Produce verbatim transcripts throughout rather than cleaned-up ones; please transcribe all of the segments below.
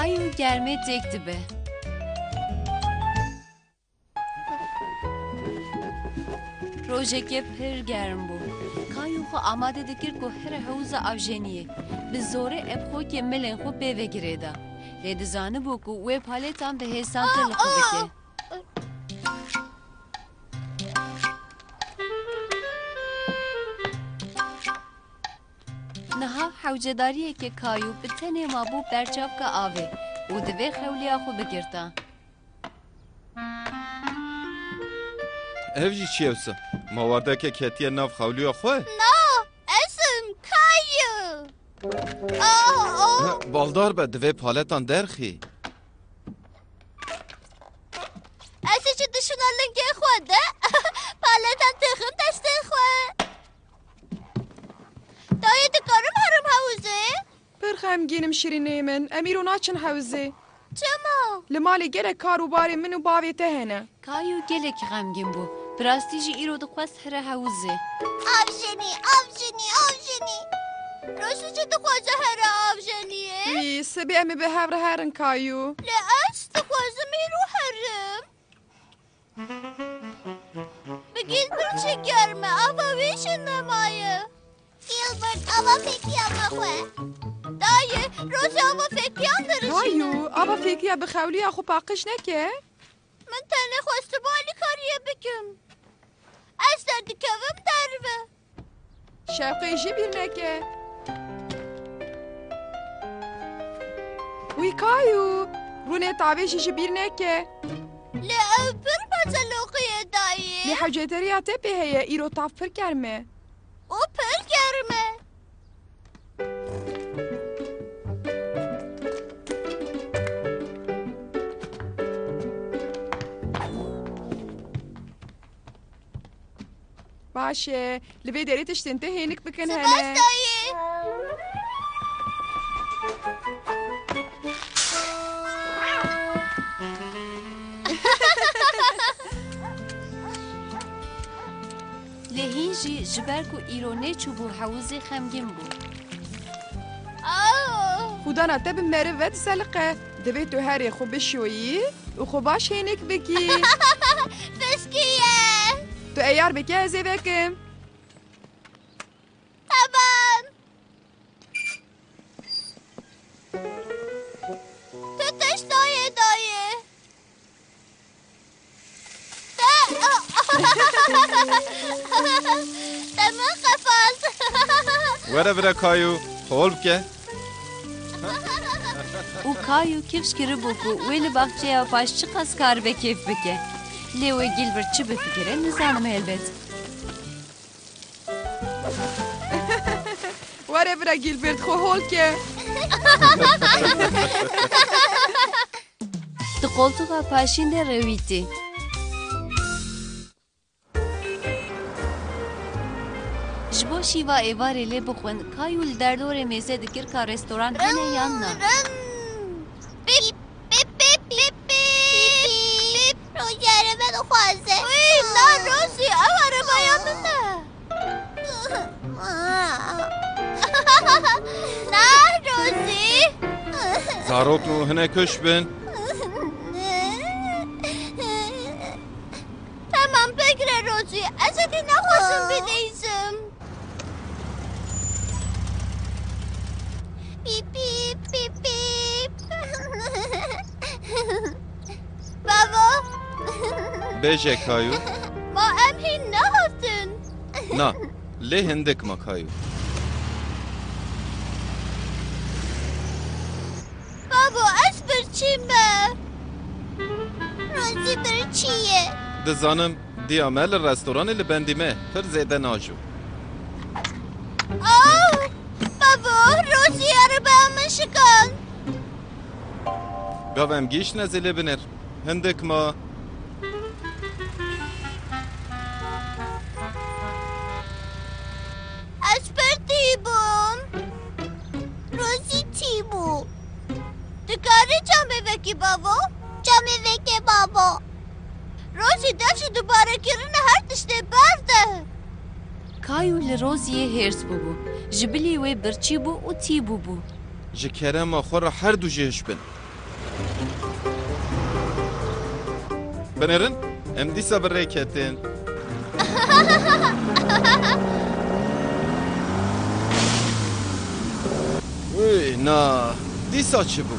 Û germê têk dibe. Rojeke pir germ bû. Kayo xwe amade dikir ku here hewza avjeniyê. Bi zorê epxokê milên xwe pê ve girêda. Lê dizanibû ku wê paletan bi hêsantir li xwe bike. Niha hewcedariyeke Kayo bi tenê mabû berçavka avê û divê xewliya xwe bigirta. Ev jî çi ye wisa? Ma wardeke ketiye nav xewliya xwe? Na, ez im Kayo. Ah, ah. Baldar be, divê paletan derxî. Ez ê jî dişuna lingê xwe de paletan têxim destê xwe. Dayê, dikarim herim hewzê? Pir xemgîn im şirînê min. Em îro naçin hewzê. Çima? Li malê gelek kar û barê min û bavê te hene. Kayo gelekî xemgîn bû. Bi rastî jî îro dixwest here hewzê. Avjenî, avjenî, avjenî. Rojî jî dixwaze here avjeniyê. Wî, sibê em ê bi hev re herin Kayo. Lê ez dixwazim îro herim. Bi Gilbert jî germ e, ava wî jî nemaye. Gilbert, ava fêkiya me xwe. Dayê, Rozî ava fêkiyan dirişîne. Kayo, ava fêkiya bi xewliya xwe paqij neke. Min tenê xwestiba alîkariyê bikim. Ez derdikevim derve. Şewqê jî bîr neke. Wî Kayo, rûnê tavê jî ji bîr neke. Lê ew pir bezeloqî ye dayê. Lê hewceteriya te pê heye, îro tav pir germ e. Û pir germ e. Baş e, li vê derê tiştên te hênik bikin hele. Spas dayê. Lê hîn jî ji ber ku îro nêçûbû hewizê xemgîn bû. Aw! Xwedana te bi meriv ve diseliqe. Divê tu herê xwe bişoyî û xwe baş hênik bikî. Fiskiye! Tu eyar bike ez ê vekim. Tamam. Tu tişt dayê dayê. Te, te min qefalt. Were vira Kayo, hol bike. Û Kayo kifş kiribû ku wê li baxçeya paş çiqas karibe kêf bike. Lê wê Gilbert çi bifikire, nizanim helbet. Were vira Gilbert, xwe hol ke. Di qoltuxa paşîn de rewîtî. Ji bo şîva êvarê lê bixwin, Kayo li derdorê mêze dikir ka restoran hene yan na. Rin, rin. Pîp, pîp, pîp, pîp, pîp. Rozî erebe dixwaze. Wî, na Rozî, ew erebeya min e. Na Rozî. Zarok, hinek hiş bin. Tamam, bigre Rozî. Ez êdî naxwazim bileyzim. Pîp, pîp, pîp, pîp. Bavo. Bêje Kayo. Ma em hîn nehatin. Na, lê hindik ma Kayo. Bavo, ez birçî me. Rozî birçî ye. Dizanim, diya me li restoranê li bendî me pir zêde najo. Aw, bavo, Rozî erebeya min şikand. Gav em gihîştine zilê binêr. Hindik ma. Ez pir tî bûm. Rozî tî bû. Dikarî camê vekî bavo? Camê veke bavo. Rozî dev ji dubarekirina her tiştê berde. Kayo li Roziyê hêrs bûbû. Ji bilî wê birçî bû û tî bûbû. Ji kerema xwe re her du jî hiş bin. Binêrin, em dîsa bi rê ketin. Wî, na, dîsa çi bû?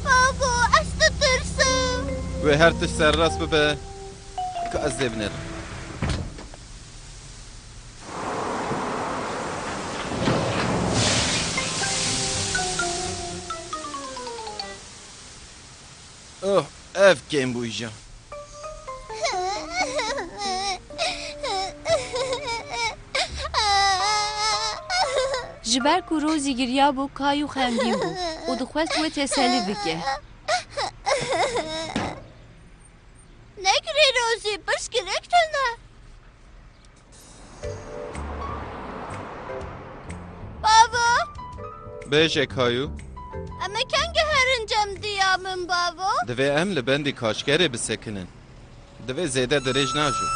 Bavo, ez ditirsim. Wê her tişt serrast bibe, ka ez lê binêrim. Oh, ev kêm bû îja. Ji ber ku Rozî giriyabû, Kayû xemgîn bû û dixwest wê teselî bike. Negirî Rozî, pirs girêk tune. Bavo! Bêje Kayû. Em ê kengî herin cem diya min bavo? Divê em li bendî kaşkerê bisekinin. Divê zêde dirêj najo.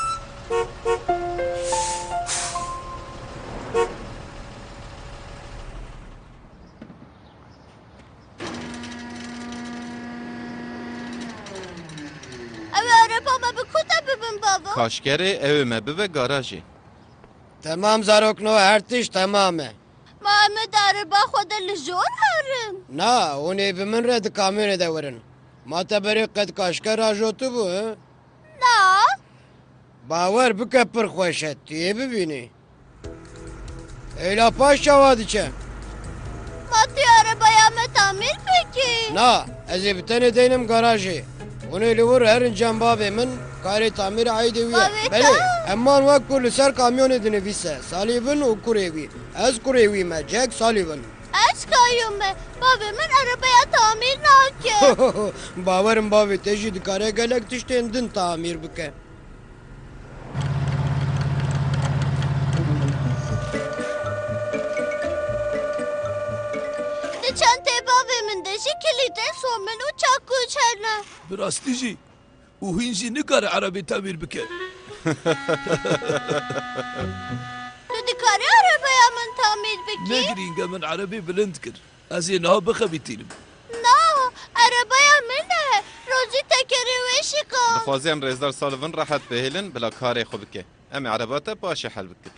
Ew ê araba me bi ku de bibin bavo? Kaşkerê ew ê me bibe garajê. Temam zarokno, her tişt temam e. Ma em ê di araba xwe de li jor herin? Na, hûn ê bi min re di kamyonê de werin. Ma te berê qet kaşker rajotibû, he? Na. Bawer bike pir xweş e, tu yê bibînî. Êla paş çawa diçe? Ma tu arabaya me tamîr bikî? Na, ez ê bi tenê deynim garajê. Hûn ê li wir herin cem bavê min, karê tamîr eydê wî ye. Bavê Belê, te? Heman wek ku li ser kamyonê dinivîse, Sullivan û kurê wî. Ez kurê wî me, Jack Sullivan. Ez Kayû me. Bavê min arabaya tamîr nake. Bawerim bavê te jî dikare gelek tiştên din tamîr bike. Di çentê bavê min de jî kilîtên somin û çakûç hene. Bi rastî jî? Û hîn jî nikare erebê temîr bike. Tu dikarî erebeya min tamîr bikî? Ne girîng e, min erebê bilind kir. Ez ê niha bixebitînim. Na, erebeya min e. Rozî tekerê wê şiqand. Dixwazî em rêzdar Sullivan rehet bihêlin, bila karê xwe bike. Em ê ereba te paşê hel bikin.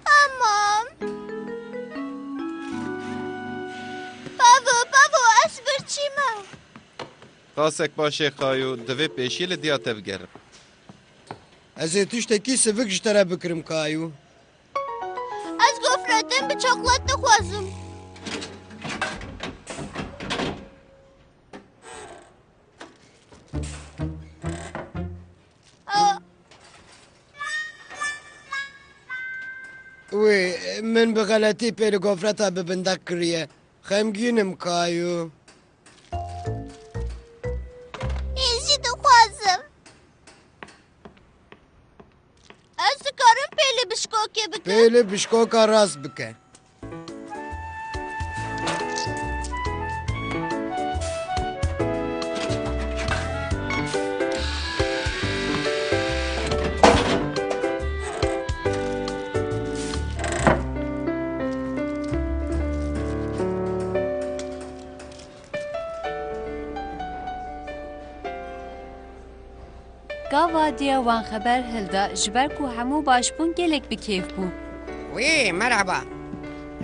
Tamam. Bavo, bavo, ez birçî me. Qasek paşê Kayû, divê pêşî li diya te bigerim. Ez ê tiştekî sivik ji te re bikirim Kayû. Ez gofretên bi çokolat dixwazim. A. Wê, min bi xeletî pêlî gofreta bi bindek kiriye. Xemgîn im Kayû. Ez jî dixwazim. Ez dikarim pêlî bişkokê bikim? Pêlî bişkoka rast bike. Gava diya wan xeber hilda, ji ber ku hemû baş bûn, gelek bi kêf bû. Wî, merheba.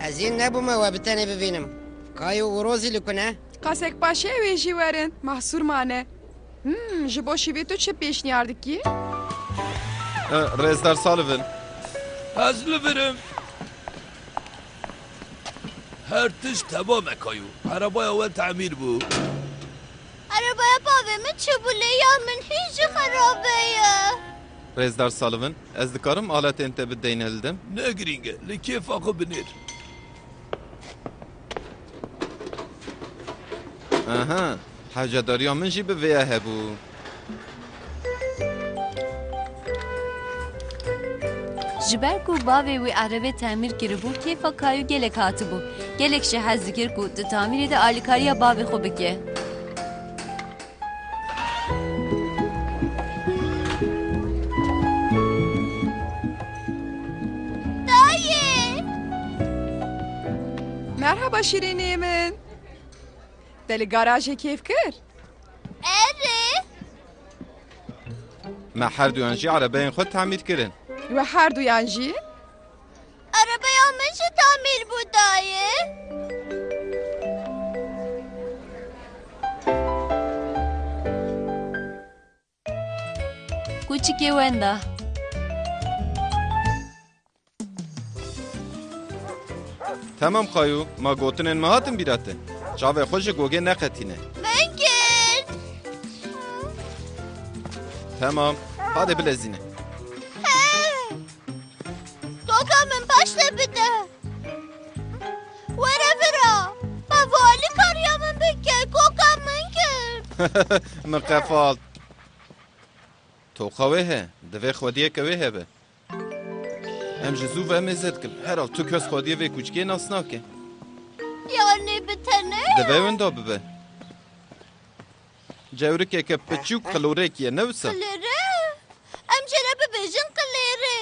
Ez hîn nebûme we bi tenê bibînim. Kayû û Rozî li ku ne? Qasek paşê wê jî werin, mahsûr mane. Hmm, ji bo şîvê tu çi pêşniyar dikî? E, Rêzdar Sullivan. Ez li vir im. Her tişt temam e Kayû. Erebaya we temîr bû. Erebaya bavê min çûbû lê ya min hîn jî xerabe ye. Rêzdar Sullivan, ez dikarim aletên te bideyne li dem? Ne girîng e, li kêfa xwe binêr. Aha, hewcedariya min jî bi vêya hebû. Ji ber ku bavê wî erebê temîr kiribû, kêfa Kayû gelek hatibû. Gelek jî hez dikir ku di tamîrê de alîkariya bavê xwe bike. Dayê! Merhaba şîrînê min. Te li garajê kêf kir? Erê. Me herduyan jî erebeyên xwe tamîr kirin. We herduyan jî? Erebeya min jî tamîr bû dayê. Kûçikê wenda. Temam Kayo, ma gotinên me hatin bîra te? Çavê xwe ji gogê neqetîne. Min girt. Temam, hade bilezîne. He. Koka min paşte bide. Were vira. Bavo, alîkariya min bike, koka min girt. Min qefalt. Toqa wê he, divê xwediyeke wê hebe. Em ji zû ve mêze dikin. Herhal tu kes xwediyê vê kûçikê nas nake. Yanî bi tenê? Divê wenda bibe. Cewrikeke piçûk qilûrêkî ye, ne wisa? Qilêre? Em jê re bibêjin qilêrê.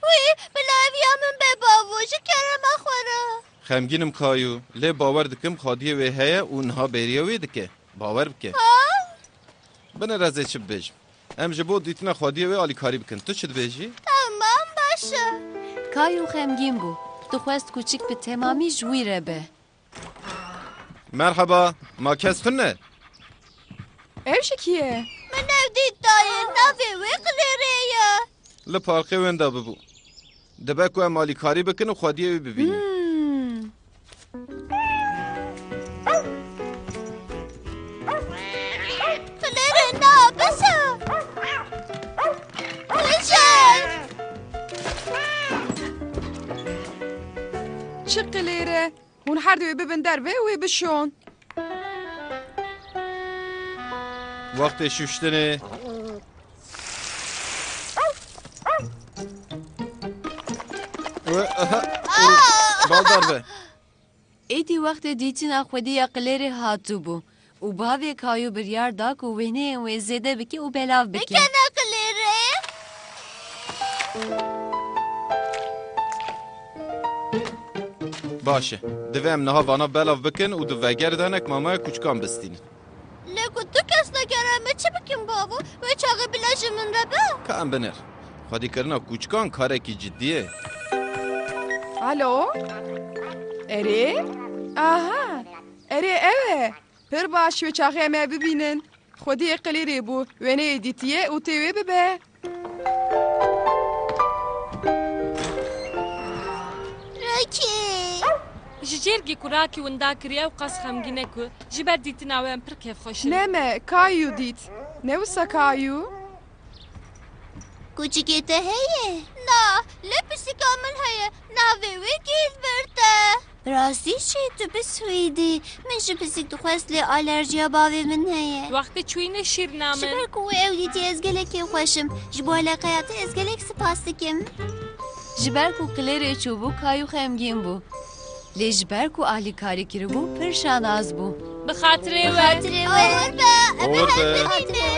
Wî, bila ev ya min be bavo, ji kerema xwe re. Xemgîn im Kayo, lê bawer dikim xwediyê wê heye û niha bêriya wê dike. Bawer bike. Ha? Binêre ez ê çi bibêjim. Em ji bo dîtina xwediyê wê alîkarî bikin. Tu çi dibêjî? Tamam, baş e. Kayo xemgîn bû. Dixwest kûçik bi temamî ji wî re be. Merheba, ma kes tune? Ew ji kî ye? Min ew dît dayê, navê wê qilêrê ye. Li parkê wenda bibû. Dibe ku em alîkarî bikin û xwediyê wî bibînin. Hmm. Qilêrê na, bes e. Qilêrê. Çi qilêre? Hûn her du wê bibin derve û wê bişon. Wextê şuştinê. Bal derve. Êdî wextê dîtina xwedî ya qilêrê hatibû û bavê Kayo biryar da ku wêneyên wê zêde bike û belav bike. Bikene qilêrê. Baş e. Divê em niha vana belav bikin û di vegerê de hinek mamaya kûçikan bistînin. Lê ku tu kes nekere, me çi bikim bavo? Wê çaxê bila ji min re be? Ka em binêr. Xwedîkirina kûçikan karekî cidî ye. Alo? Erê? Aha! Erê ew e. Pir baş, wê çaxê em ê bibînin. Xwediyê qilêrê bû, wêneyê dîtiye û tê wê bibe. Rakî! Ji cêrgî ku Rakî winda kiriye û qas xemgîn e ku ji ber dîtina we em pir kêfxweş in. Ne me, Kayu dît. Ne wisa Kayu? Kûçikê te heye? Na, lê pisîka min heye. Navê wê Gilbert e. Rastî jî tu bi swêdî. Min jî pisîk dixwest lê alerjiya bavê min heye. Wextê çûyînê şîrna min. Ji ber ku wê ew dîtî ez gelek kêfxweş im. Ji bo eleqeya te ez gelek spas dikim. Ji ber ku qilêrê çûbû Kayu xemgîn bû. Lê ji ber ku alîkarî kiribû pir şanaz bû. Bi xatirê we. Bi xatirê we. Oxir be. Oxir be. Bi xatirê